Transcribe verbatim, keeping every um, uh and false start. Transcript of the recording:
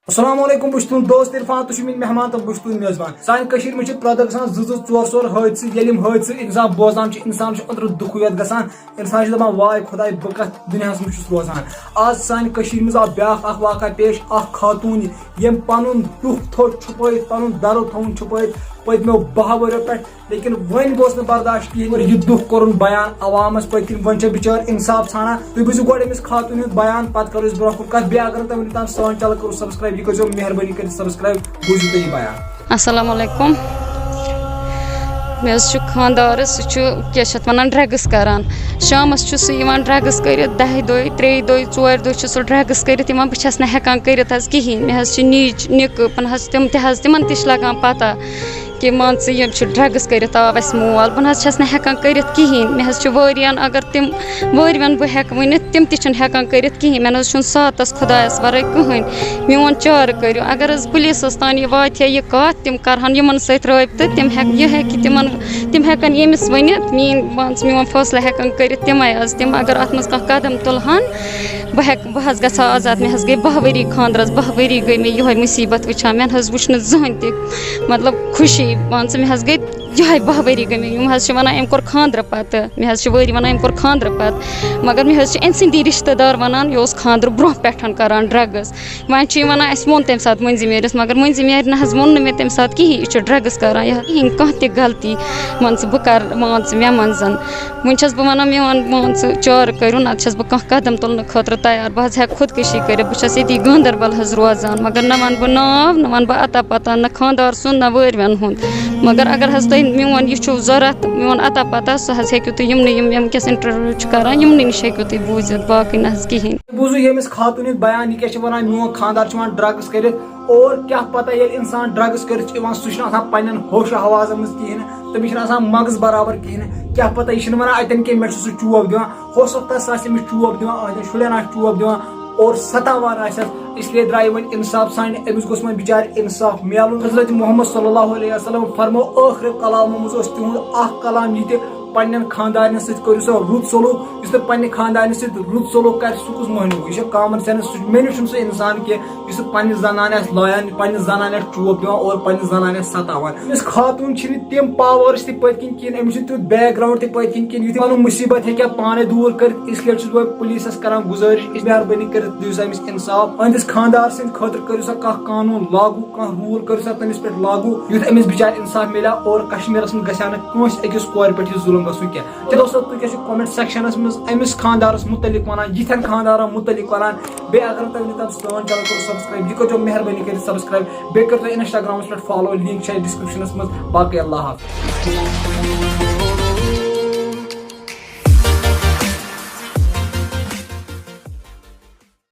السلام علیکم، بہٕ چھُس تُہُنٛد دوست عرفان، تُہۍ چھِو میٲنۍ مہمان تہٕ بہٕ چھُس تُہُنٛد میزبان۔ سانہِ کٔشیٖرِ منٛز چھِ پرٛٮ۪تھ دۄہ گژھان زٕ زٕ ژور ژور حٲدثہٕ۔ ییٚلہِ یِم حٲدثہٕ اِنسان بوزان چھُ، اِنسان چھُ أنٛدرٕ دُکھٕے یوت گژھان۔ اِنسان چھُ دَپان، واے خۄداے، بہٕ کَتھ دُنیاہَس منٛز چھُس روزان۔ آز سانہِ کٔشیٖرِ منٛز آو بیٛاکھ اَکھ واقعہ پیش، اَکھ خاتوٗن، ییٚمۍ پَنُن دُکھ تھوٚو چھُپٲیِتھ، پَنُن دَرٕد تھوٚوُن چھُپٲیِتھ پٔتمیو بَہہ ؤریو پٮ۪ٹھ۔ لیکن وۄنۍ گوٚژھ نہٕ برداشت کِہیٖنۍ اور یہِ دُکھ کوٚرُن بیان عوامس پٔتۍ کِنۍ۔ وۄنۍ چھےٚ بِچٲر انصاف ژھانڈان۔ تُہۍ بوٗزِو گۄڈٕ أمِس خاتوٗنہِ ہُنٛد بیان، پتہٕ کرو أسۍ برونٛہہ کُن کتھ۔ بیٚیہِ اگر نہٕ تۄہہِ وٕنیُک تام سٲنۍ channel کٔرٕو subscribe، یہِ کٔرۍزیو مہربٲنی کٔرِتھ subscribe۔ بوٗزِو تُہۍ یہِ بیان۔ السلام علیکم۔ مےٚ حظ چھُ خانٛدار، سُہ چھُ، کیٛاہ چھِ اَتھ وَنان، ڈرٛگٕز کَران۔ شامَس چھُ سُہ یِوان ڈرٛگٕز کٔرِتھ، دَہہِ دۄہہِ، ترٛیٚیہِ دۄہہِ، ژورِ دۄہہِ چھُ سُہ ڈرٛگٕز کٔرِتھ یِوان۔ بہٕ چھَس نہٕ ہٮ۪کان کٔرِتھ حظ کِہیٖنۍ۔ مےٚ حظ چھِ نِچ نِکہٕ، پَن حظ تِم تہِ حظ، تِمَن تہِ چھِ لَگان پَتہ۔ کہِ مان ژٕ، یِم چھِ ڈرٛگٕز کٔرِتھ آو اَسہِ مول، بہٕ نہ حظ چھَس نہٕ ہٮ۪کان کٔرِتھ کِہیٖنۍ۔ مےٚ حظ چھِ وٲرۍیَن، اگر تِم وٲرۍوٮ۪ن بہٕ ہٮ۪کہٕ ؤنِتھ، تِم تہِ چھِنہٕ ہٮ۪کان کٔرِتھ کِہیٖنۍ۔ مےٚ نہ حظ چھُنہٕ ساتَس خۄدایَس وَرٲے کٕہٕنۍ۔ میون چارٕ کٔرِو، اگر حظ پُلیٖسَس تام یہِ واتہِ ہا یہِ کَتھ، تِم کَرٕہَن یِمَن سۭتۍ رٲبطہٕ، تِم ہٮ۪ک-، یہِ ہٮ۪کہِ تِمَن، تِم ہٮ۪کَن ییٚمِس ؤنِتھ، میٛٲنۍ، مان ژٕ، میون فٲصلہٕ ہٮ۪کَن کٔرِتھ تِمَے حظ۔ تِم اگر اَتھ منٛز کانٛہہ قدم تُلہٕ ہَن، بہٕ ہٮ۪کہٕ، بہٕ حظ گژھٕ ہا آزاد۔ مےٚ حظ گٔے بَہہ ؤری خانٛدرَس، بَہہ ؤری گٔے مےٚ یِہوٚے مُصیٖبت وٕچھان۔ مےٚ نہ حظ وٕچھ نہٕ زٕہٕنۍ تہِ، مطلب، خوشی، مان ژٕ، مےٚ حظ گٔے یِہوٚے بَہہ ؤری گٔے مےٚ۔ یِم حظ چھِ وَنان، أمۍ کوٚر خانٛدرٕ پَتہٕ، مےٚ حظ چھِ وٲرۍ وَنان، أمۍ کوٚر خانٛدرٕ پَتہٕ، مگر مےٚ حظ چھِ أمۍ سٕنٛدی رِشتہٕ دار وَنان، یہِ اوس خانٛدرٕ برونٛہہ پٮ۪ٹھ کَران ڈرٛگٕز۔ وۄنۍ چھِ یہِ وَنان، اَسہِ ووٚن تَمہِ ساتہٕ مٔنٛزِم یٲرِس، مگر مٔنٛزِم یارِ نہ حظ ووٚن نہٕ مےٚ تَمہِ ساتہٕ کِہیٖنۍ، یہِ چھُ ڈرٛگٕس کَران، یہِ کِہیٖنۍ، کانٛہہ تہِ غلطی، مان ژٕ، بہٕ کَرٕ، مان ژٕ، مےٚ منٛز۔ وۄنۍ چھَس بہٕ وَنان، میون، مان ژٕ، چارٕ کٔرِو، نَتہٕ چھَس بہٕ کانٛہہ قدم تُلنہٕ خٲطرٕ تیار۔ بہٕ حظ ہٮ۪کہٕ خودکشی کٔرِتھ۔ بہٕ چھَس ییٚتی گاندربل حظ روزان، مگر نہ وَنہٕ بہٕ ناو، نہ وَنہٕ بہٕ اَتا پَتا، نہ خانٛدار سُنٛد، نہ وٲرۍوٮ۪ن ہُنٛد۔ مگر اگر حظ تۄہہِ میون یہِ چھُو ضوٚرَتھ، میون اَتا پَتا، سُہ حظ ہیٚکِو تُہۍ یِمنٕے، یِم، یِم وٕنکٮ۪س interview چھِ کَران، یِمنٕے نِش ہیٚکِو تُہۍ بوٗزِتھ، باقٕے نہ حظ کِہیٖنۍ۔ بوٗزِو ییٚمِس خاتوٗنہِ ہُنٛد بیان، یہِ کیٛاہ چھِ وَنان، میون خانٛدار چھُ یِوان ڈرٛگٕز کٔرِتھ۔ اور کیٛاہ پَتہ، ییٚلہِ اِنسان ڈرٛگٕز کٔرِتھ چھُ یِوان، سُہ چھُنہٕ آسان پنٛنٮ۪ن ہوش و حواسَن منٛز کِہیٖنۍ، تٔمِس چھُنہٕ آسان مغز برابر کِہیٖنۍ۔ کیٛاہ پَتہ، یہِ چھُنہٕ وَنان اَتٮ۪ن کینٛہہ، مےٚ چھُ سُہ چوب دِوان۔ ہو سکتا ہے سُہ آسہِ أمِس چوب دِوان، أہٕنٛدٮ۪ن شُرٮ۪ن آسہِ چوب دِوان اور ستاوان آسٮ۪س۔ اس لیے درٛایہِ وۄنۍ اِنصاف سانہِ، أمِس گوٚژھ وۄنۍ بِچارِ اِنصاف میلُن۔ حضرت محمد صلی اللہ علیہ وسلم فرمو ٲخر کلامو منٛز اوس تِہُنٛد اکھ کلام یہِ تہِ، پننٮ۪ن خاندارنٮ۪ن سۭتۍ کٔرِو سا رُت سلوک۔ یُس نہٕ پننہِ خاندارنہِ سۭتۍ رُت سلوک کرِ، سُہ کُس مٔہنیوٗ؟ یہِ چھُ common sense، سُہ چھُ، مےٚ نِش چھُنہٕ سُہ اِنسان کینٛہہ یُس نہٕ پننہِ زنانہِ آسہِ لایان، پننہِ زنانہِ آسہِ چوب دِوان اور پننہِ زنانہِ آسہِ ستاوان۔ أمِس خاتوٗن چھِنہٕ تِم powers تہِ پٔتۍ کِنۍ کِہیٖنۍ، أمِس چھُ تیُتھ background تہِ پٔتۍ کِنۍ کِہیٖنۍ، یُتھ یہِ پنُن مُصیٖبت ہیٚکہِ ہا پانے دوٗر کٔرِتھ۔ اس لیے چھُس بہٕ پُلیٖسَس کران گُزٲرِش، مہربٲنی کٔرِتھ دِیِو سا أمِس اِنصاف۔ أہٕنٛدِس خاندار سٕنٛدِ خٲطرٕ کٔرِو سا کانٛہہ قانوٗن لاگوٗ، کانٛہہ rule کٔرِو سا تٔمِس پٮ۪ٹھ لاگوٗ، یُتھ أمِس بِچارِ اِنصاف میلہِ ہا اور کشمیٖرَس منٛز گژھِ ہا نہٕ کٲنٛسہِ أکِس کورِ پٮ۪ٹھ یہِ ظُلم گژھُن کینٛہہ۔ تہٕ دوستو، تُہۍ کیٛاہ چھِو comment sectionَس منٛز أمِس خانٛدارَس مُتعلِق وَنان، یِتھٮ۪ن خانٛدارَن مُتعلِق وَنان؟ بیٚیہِ اگر نہٕ تۄہہِ وٕنیُک تام سٲنۍ channel کوٚر subscribe، یہِ کٔرۍزیو مہربٲنی کٔرِتھ subscribe، بیٚیہِ کٔرۍزیو Instagramَس پٮ۪ٹھ follow، link چھےٚ descriptionَس منٛز۔ باقٕے اللہ حافظ۔